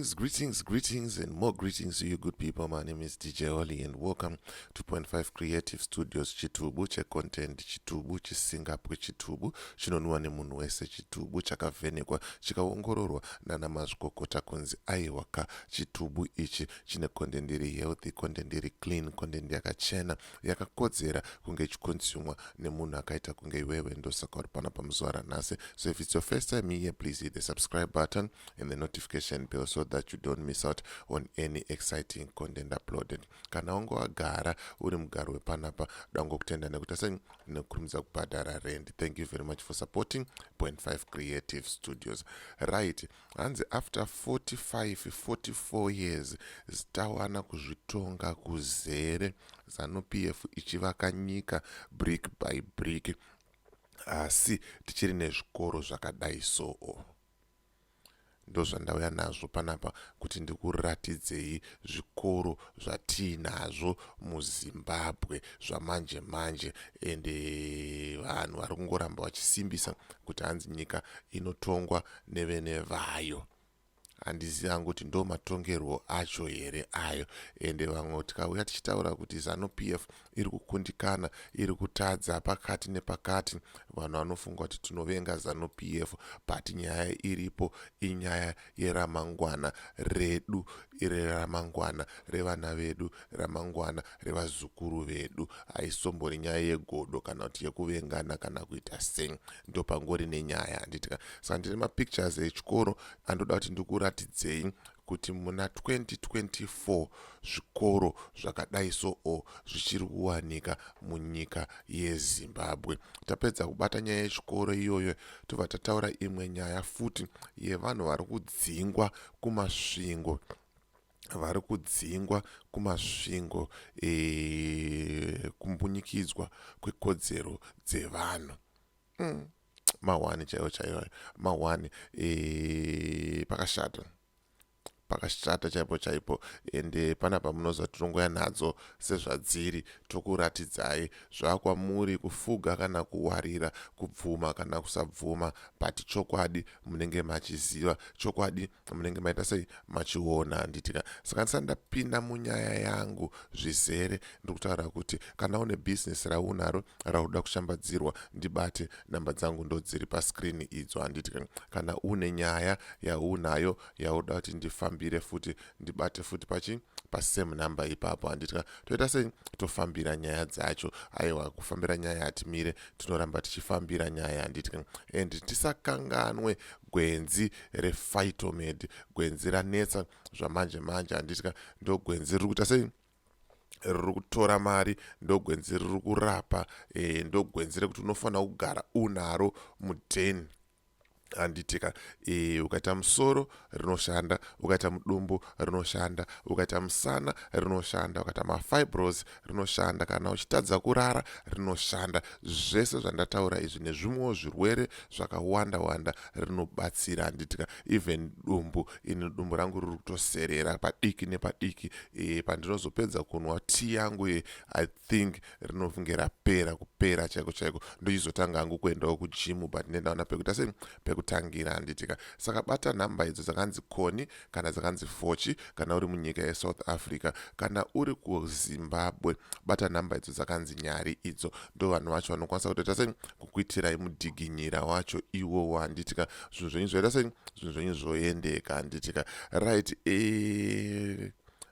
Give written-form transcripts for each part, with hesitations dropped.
Greetings, greetings, greetings, and more greetings to you good people. My name is DJ Oli and welcome to Point 5 Creative Studios. Chitubu checontent, chitubu chisingapwe, chitubu chinonwiwa nemunhu wese, chitubu chakavhenekwa chikaongororwa nana mazvikokota kunzi aiwa ka, chitubu ichi chine content iri healthy, content iri clean, content yakachena, yakakodzera kunge ichiconsumwa nemunhu akaita kunge iwewe. Ndosaka uri panapa muzuva ranhasi. So if it's your first time here, please hit the subscribe button and the notification bell so that you don't miss out on any exciting content uploaded. Kana wange wagara uri mugaro wepanapa, dangokutenda nekuti ase nekukurumidza kubhadhara rent. Thank you very much for supporting Point 5 Creative Studios. Right, hanzi after 45 44 years tawana kuzvitonga kuzere, ZANU PF ichivaka nyika brick by brick, asi tichiri nezvikoro zvakadai. So ndozvandauya nazvo panapa kuti ndikuratidzei zvikoro zvatiinazvo muZimbabwe zvamanje manje. Ende vanhu vari kungoramba vachisimbisa kuti hanzi nyika inotongwa nevene vayo. Handizivi hangu kuti ndo matongerwo acho here ayo. Ende vamwe tikauya tichitaura kuti ZANU PF iri kukundikana, iri kutadza pakati nepakati, vanhu vanofunga kuti tinovenga ZANU PF. But nyaya iripo inyaya yeramangwana redu, reramangwana revana vedu, ramangwana revazukuru vedu. Haisombori nyaya yegodo kana kuti yekuvengana kana kuita sei. Ndo pangori nenyaya, handitika? Saka ndine mapictures echikoro andoda kuti ndikuratidzei kuti muna 2024 zvikoro zvakadai so zvichiri kuwanika munyika yeZimbabwe. Tapedza kubata nyaya yechikoro iyoyo, tobva tataura imwe nyaya futi yevanhu vari kudzingwa kuMasvingo, vari kudzingwa kuMasvingo, kumbunyikidzwa kwekodzero dzevanhu. Mahwani chaiwo chaiwo, mahwani. Pakashata, pakashata chaipo chaipo. Ende panapa munoziva tinongoya nadzo sezvadziri, tokuratidzai. Zvakwamuri kufuga kana kuwarira, kubvuma kana kusabvuma, but chokwadi munenge machiziva, chokwadi munenge maita sei, machiona, handitika? Saka ndisati ndapinda munyaya yangu zvizere, ndiri kutaura kuti kana une bhizinesi raunaro rauda kushambadzirwa, ndibate. Namba dzangu ndo dziri pascreen idzo, handitika? Kana une nyaya yaunayo yauda kuti ndifambire futi, ndibate futi pachi pasame number ipapo, handitika? Toita sei, tofambira nyaya dzacho. Aiwa, kufambira nyaya hatimire, tinoramba tichifambira nyaya, handitika? And tisakanganwe gwenzi rePhytomed, gwenzi ranetsa zvamanje manje, handitika? Ndo gwenzi riri kuita sei, riri kutora mari, ndogwenzi riri kurapa, ndogwenzi rekuti unofanira kugara unaro mudheni, handitika? Ukaita musoro rinoshanda, ukaita mudumbu rinoshanda, ukaita musana rinoshanda, ukaita mafibros rinoshanda, kana uchitadza kurara rinoshanda. Zvese zvandataura izvi nezvimwewo zvirwere zvakawanda wanda rinobatsira, handitika? Even dumbu, ini dumbu rangu riri kutoserera padiki nepadiki. Pandinozopedza kunwa tii yangu, I think rinofunge rapera kupera chaiko chaiko. Ndochizotanga hangu kuendawo kugym, but nendaona pekuita sei, pekutangira, handitika? Saka bata nhamba idzo dzakanzi Koni kana dzakanzi Fochi kana uri munyika yeSouth Africa. Kana uri kuZimbabwe, bata nhamba idzo dzakanzi Nyari idzo. Ndo vanhu vacho vanokwanisa kutoita sei, kukuitirai mudhiginyira wacho iwowo, handitika? Zvinhu zvenyu zvoita sei, zvinhu zvenyu zvoendeka, handitika? Right,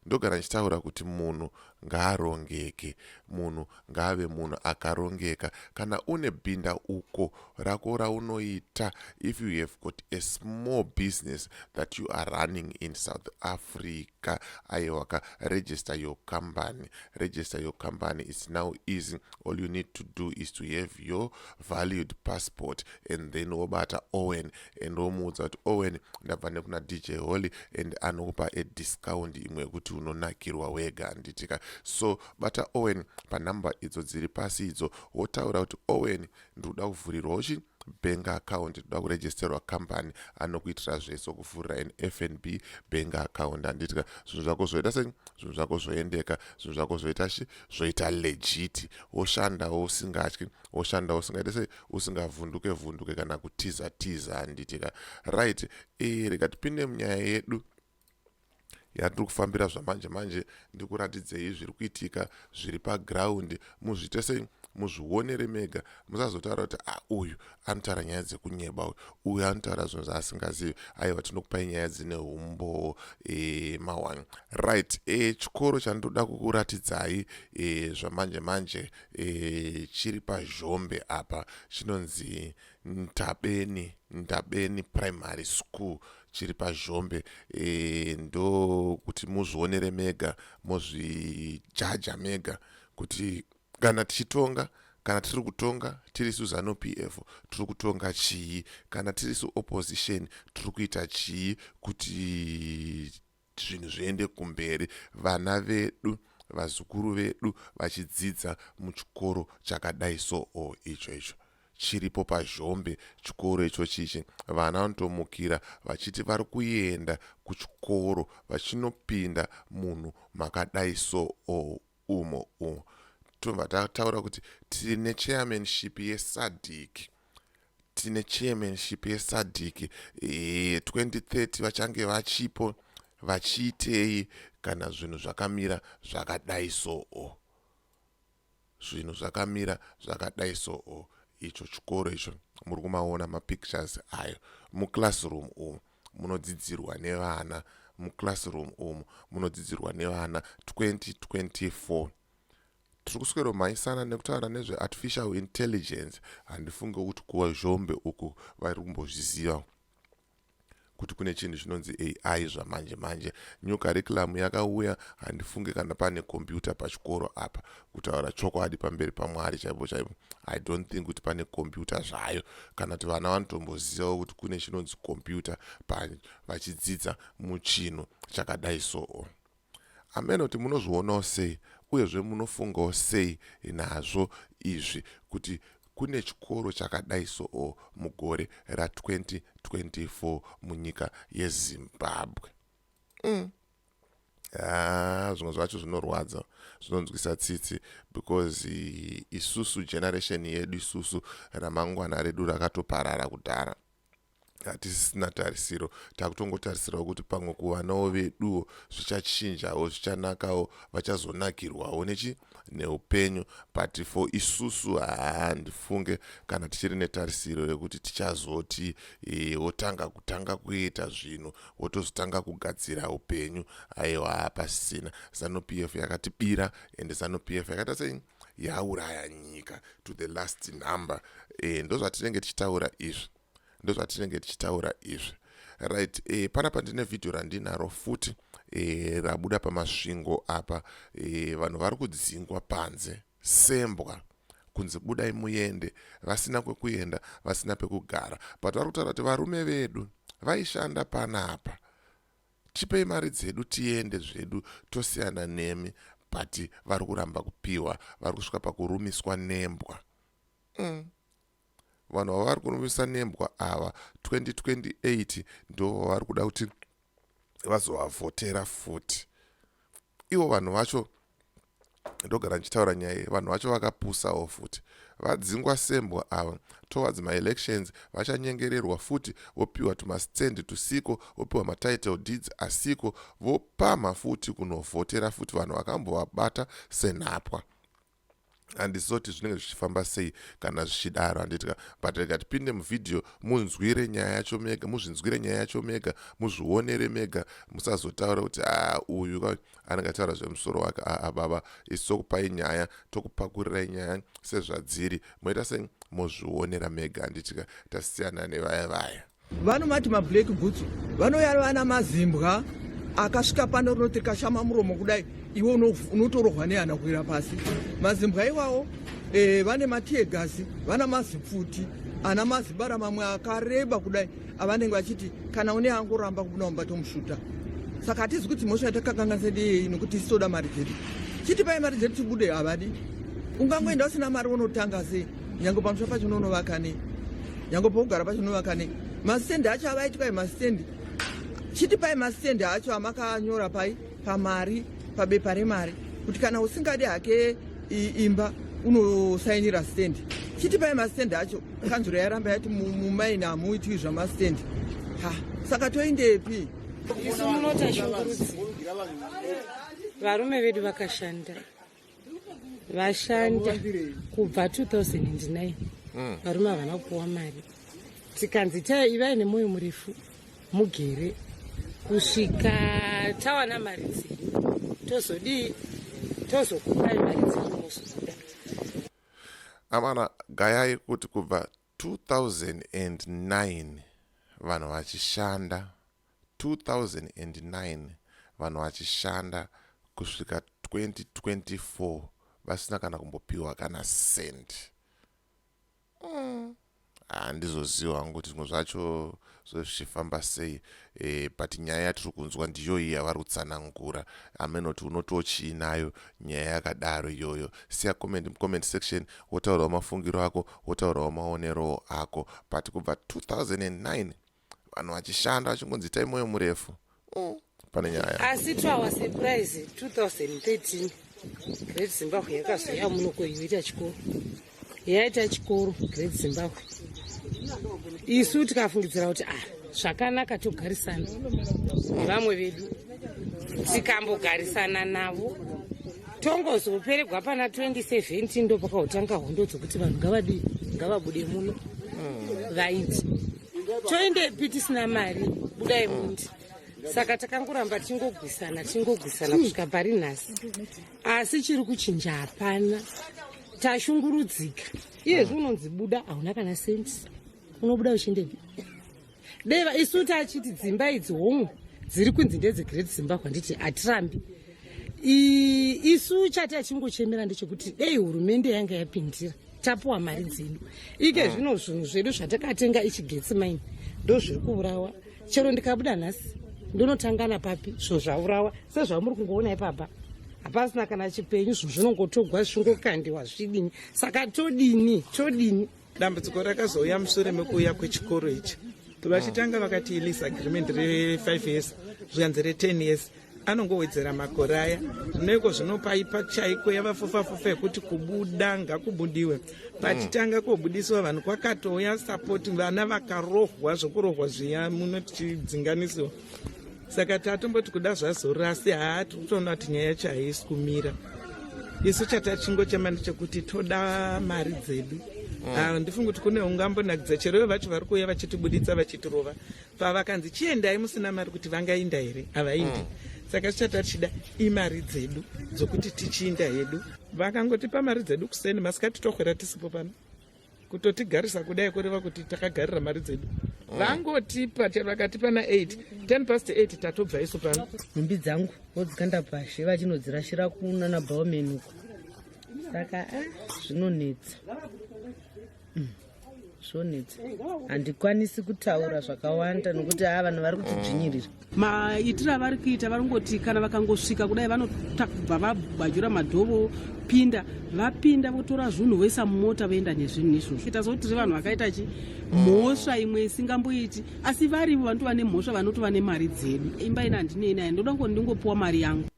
ndogara ndichitaura kuti munhu ngaarongeke, munhu ngaave munhu akarongeka. Kana une bhinda uko rako raunoita, if you have got a small business that you are running in South Africa, aiwaka, register your company, register your company. It's now easy. All you need to do is to have your valued passport and then wobata Owen and womuudza kuti, "Owen, ndabva nekuna DJ Holly," and anokupa adiscount imwe yekuti unonakirwa wega, handitika? So bata Owen panhamba idzo dziri pasi idzo, wotaura kuti, "Owen, ndikuda kuvhurirwawo chi bank account, ndoda kuregisterwa company." Anokuitira zvese, kuvhurira an FNB bank account, handitika? Zvinhu zvako zvoita sei, zvinhu zvako zvoendeka, zvinhu zvako zvoita chi, zvoita legit. Woshandawo usingatyi, woshandawo usingaite sei, usingavhunduke vhunduke kana kutiza tiza, handitika? Right, rega tipinde munyaya yedu. Yatiri kufambira zvamanje manje, ndikuratidzei zviri kuitika zviri paground, muzviite sei, muzvionere mega. Musazotaura kuti a ah, uyu anotaura nyaya dzekunyeba, uyu uyu anotaura zvinhu zvaasingazivi. Aiwa, tinokupai nyaya dzine umbowo mawani. Right, chikoro chandoda kukuratidzai zvamanje manje chiri paZhombe apa, chinonzi Ntabeni Primary School, chiri paZhombe. Ndokuti muzvionere mega, mozvijaja mega kuti kana tichitonga, kana tiri kutonga tiri su ZANU PF, tiri kutonga chii? Kana tiri su opposition, tiri kuita chii kuti zvinhu zviende kumberi, vana vedu, vazukuru vedu vachidzidza muchikoro chakadai? So icho icho chiripo paZhombe, chikoro icho chichi, vana vanotomukira vachiti vari kuenda kuchikoro, vachinopinda munhu makadai. So umo umo tobva tataura kuti tine chairmanship yeSADC, tine chairmanship yeSADC 2030. Vachange vachipo vachiitei kana zvinhu zvakamira zvakadai? So zvinhu zvakamira zvakadai. So icho chikoro icho muri kumaona mapictures ayo, muclassroom umu munodzidzirwa nevana, muclassroom umu munodzidzirwa nevana. 2024 tiri kusweromhanyisana nekutaura nezveartificial intelligence. Handifunge kuti kuZhombe uku vari kumbozviziva kuti kune chinhu chinonzi AI. Zvamanje manje new curriculum yakauya, handifunge kana pane computer pachikoro apa. Kutaura chokwadi pamberi paMwari chaipo chaipo, I don't think kuti pane computer zvayo, kana kuti vana vanotombozivawo kuti kune chinonzi computer vachidzidza muchinhu chakadai. So amene kuti munozvionawo sei, uyezve munofungawo sei nazvo izvi, kuti kune chikoro chakadai so mugore ra2024 munyika yeZimbabwe? Ah, zvimwe zvacho zvinorwadza, zvinonzwisa tsitsi, because isusu generation yedu isusu, ramangwana redu rakatoparara kudhara, hatisisina tarisiro. Takutongotarisirawo kuti pamwe kuvanawo veduwo zvichachinjawo, zvichanakawo, vachazonakirwawo nechi neupenyu. But for isusu, handifunge kana tichiri netarisiro yekuti tichazoti wotanga kutanga kuita zvinhu, wotozotanga kugadzira upenyu. Aiwa, hapasisina. ZANU PF yakatibira, ende ZANU PF yakaita sei, yauraya nyika to the last number. Ndozvatinenge tichitaura izvi, ndozvatinenge tichitaura izvi. Right, panapa ndine vhidhiyo randinaro futi rabuda paMasvingo apa. Vanhu vari kudzingwa panze sembwa, kunzi budai muende, vasina kwekuenda, vasina pekugara. But vari kutaura kuti varume vedu vaishanda panapa, tipei mari dzedu tiende zvedu, tosiyana nemi. But vari kuramba kupiwa, vari kusvika pakurumiswa nembwa. Vanhu vavari kurumisa nembwa ava, 2028 ndo vavari kuda kuti vazovavhotera futi ivo vanhu vacho. Ndogara ndichitaura nyaya iyi, vanhu vacho vakapusawo futi. Vadzingwa sembwa ava, towards maelections vachanyengererwa futi, vopiwa tumastendi tusiko, vopiwa matitle deeds asiko, vopamha futi kunovhotera futi vanhu vakambovabata senhapwa. Handizoti zvinenge zvichifamba sei kana zvichidaro, handitika? But rega tipinde muvhidhiyo, munzwire nyaya yacho mega, muzvinzwire nyaya yacho mega, muzvionere mega. Musazotaura kuti a uyu anenge ataura zvemusoro wake. Aa baba, isu tokupai nyaya, tokupakurirai nyaya sezvadziri, moita sei, mozvionera mega, handitika? Tasiyana nevaya vaya. Vanomati mablack boots vanouya vana mazimbwa akasvika pano, rinoti rikashama muromo kudai, iwe unotorohwa nehana kuwira pasi. Mazimbwa iwawo vane mateargas, vana mazipfuti ana mazibara mamwe akareba kudai, avanenge vachiti kana une angoramba kubuda mumba tomushuta. Saka hatizi kuti mhosva yatakakanganisa ndeyei, nokuti isi toda mari dzedu. Chitipai mari dzedu tibude, havadi. Ungangoenda usina mari, unotanga sei? Nyange pamusha pacho unonovaka nei? Nyange pokugara pacho unovaka nei? Masitendi acho avaitwa masitendi, chitipai masitendi acho amakanyora pai pamari, pabepa remari, kuti kana usingadi hake imba unosainira stendi. Chitipai masitendi acho. Kanzuro yaramba yati mumaini hamuitwi zvamasitendi. Ha, saka toindepi? Isu munotashungurudzika, varume vedu vakashanda, vashanda kubva 2009. Varume havana kupuwa mari. Tikanzi tai ivai nemwoyo murefu, mugere kusvika tawana mari dzenyu, tozodii, tozokupai mari dzenyu, mozobuda. Amana, gayai kuti kubva 2009 vanhu vachishanda, 2009 vanhu vachishanda kusvika 2024 vasina kana kumbopiwa kana cent. Handizoziva hangu kuti zvimwe zvacho zvichifamba sei, but nyaya yatiri kunzwa ndiyo iyi yavari kutsanangura. Amenoti unotochiinayo nyaya yakadaro iyoyo? Siya comment mucomment section, wotaurawo mafungiro ako, wotaurawo maonero ako. But kubva 2009 vanhu vachishanda, vachingonzi itai mwoyo murefu, pane nyaya. Asi to our surprise, 2013 Great Zimbabwe yakazoya muno kweyoita chikoro, yaita chikoro Great Zimbabwe. Isu tikafungidzira kuti, ah, zvakanaka, togarisana nevamwe vedu. Tikambogarisana navo, tongozoperegwa pana 2017, ndo pakautanga hondo dzokuti vanhu ngavadii, ngavabude muno. Vaiti toendepi tisina mari? Budai mundi. Saka takangoramba tingogwisana, tingogwisana kusvika pari nhasi, asi chiri kuchinja hapana. Tashungurudzika. Iyezvi unonzi buda, hauna kana sendi. Unobuda uchiendepi? Deva isu tachiti dzimba idzi homwe dziri kunzi ndedzeGreat Zimbabwe, handiti? Hatirambi. Isu chati achingochemera ndechekuti dei hurumende yanga yapindira, tapuwa mari dzedu. Ike zvino zvinhu zvedu zvatakatenga, ichigetsi mine, ndo zviri kuurawa. Chero ndikabuda nhasi, ndonotangana papi? Zvinhu zvaurawa sezvamuri kungoona ipapa, hapasina kana chipenyu. Zvinhu zvinongotogwa, zvichingokandiwa, zvidini? Saka todini, todini? Dambudziko rakazouya mushure mekuuya kwechikoro ichi. Vachitanga vakati lease agreement re5 years, zvikanzi re10 years, anongowedzera makore aya. Zvinoiko zvinopaipa chaiko, yava fufafufa yekuti kubuda ngakubudiwe. Pachitanga kobudisiwa vanhu, kwakatouya support, vana vakarohwa zvokurohwa zviya muno tichidzinganisiwa. Saka tatomboti kuda zvazorora, asi haa, tiri kutoona kuti nyaya yacho haisi kumira. Isu chatachingochema ndechekuti toda mari dzedu. Handifungi kuti kune ungambonakidza chero ivo vacho vari kuuya vachitibuditsa, vachitirova. Pavakanzi chiendai musina mari, kuti vangainda here? Havaindi. Saka chata tichida imari dzedu dzokuti tichiinda hedu. Vakangotipa mari dzedu kuseni, masikati tohwera tisipo pano. Kutotigarisa kudai kureva kuti takagarira mari dzedu. Vangotipa chero vakatipa na8, 10 past 8 tatobva isu pano. Nhumbi dzangu vodzikanda pashe, vachinodzirashira kunana Bauman uko. Saka a zvinonetsa. Zvonetsa, handikwanisi kutaura zvakawanda nokuti haa, vanhu vari kutidzvinyirira. Maitiro avari kuita, varongoti kana vakangosvika kudai, vanotakubva vabhajura madhovo pinda, vapinda, votora zvinhu, voisa mumota, voenda nezvinhu izvozvo. Ita sokuti tiri vanhu vakaita chi mhosva imwe isingamboiti, asi varivo vanotova nemhosva, vanotova nemari dzedu. Imba ina handinei nayo, ndoda ngo ndingopiwa mari yangu.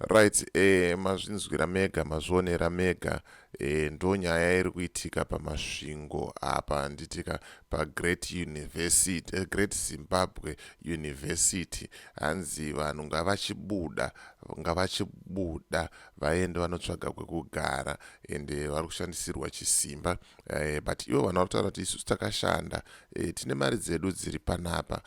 Right, mazvinzwira mega, mazvionera mega. Ndo nyaya iri kuitika paMasvingo apa, handitika? PaGreat University, Great Zimbabwe University. Hanzi vanhu ngavachibuda, ngavachibuda vaende vanotsvaga kwekugara, ende vari kushandisirwa chisimba. But ivo vanhu vari kutaura kuti isusu takashanda, tine mari dzedu dziri panapa,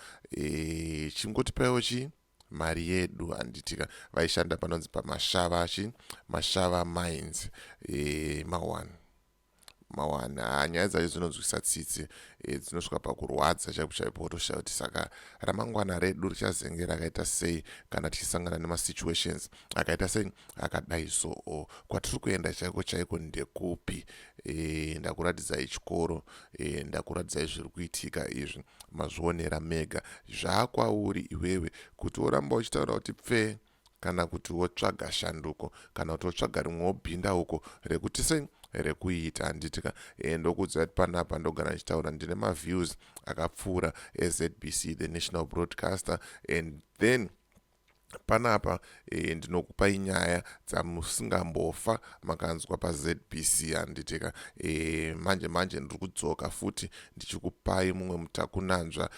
chingotipaiwo chii, mari yedu, handitika? Vaishanda panonzi paMashava, chi Mashava Mines. Ma1 ma1, ha, nyaya dzacho dzinonzwisa tsitsi, dzinosvika pakurwadza chaipo chaipo. Wotoshaya kuti saka ramangwana redu richazenge rakaita sei kana tichisangana nemasituations akaita sei, akadai. So kwatiri kuenda chaiko chaiko ndekupi? Ndakuratidzai chikoro, ndakuratidzai zviri kuitika izvi, mazvionera mega. Zvaakwauri iwewe kuti woramba uchitaura kuti pfee, kana kuti wotsvaga shanduko, kana kuti wotsvaga rimwewo bhindauko rekuti sei, rekuita, handitika? Ndokuudza kuti panapa ndogara ndichitaura, ndine maviews akapfuura eZBC, the national broadcaster, and then Panapa ndinokupai nyaya dzamusingambofa makanzwa paZBC, handitika? Manje manje ndiri kudzoka futi ndichikupai mumwe mutakunanzva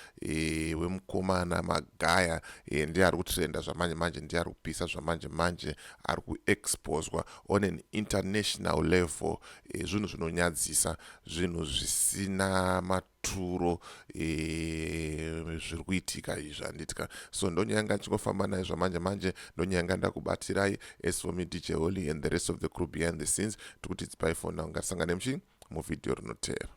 wemukomana Magaya. Ndiye ari kutrenda zvamanje manje, ndiye ari kupisa zvamanje manje, ari kuexposwa on an international level. Zvinhu zvinonyadzisa, zvinhu zvisina maturo zviri kuitika izvi, handitika? So ndonyaya ndichingofamba nayo zvamanje manje, ndonyaya ndakubatirai. As for me, DJ Holly, and the rest of the crew behind the scenes, tikuti bye for now. Ngatisangane muchi muvhidhiyo rinoteera.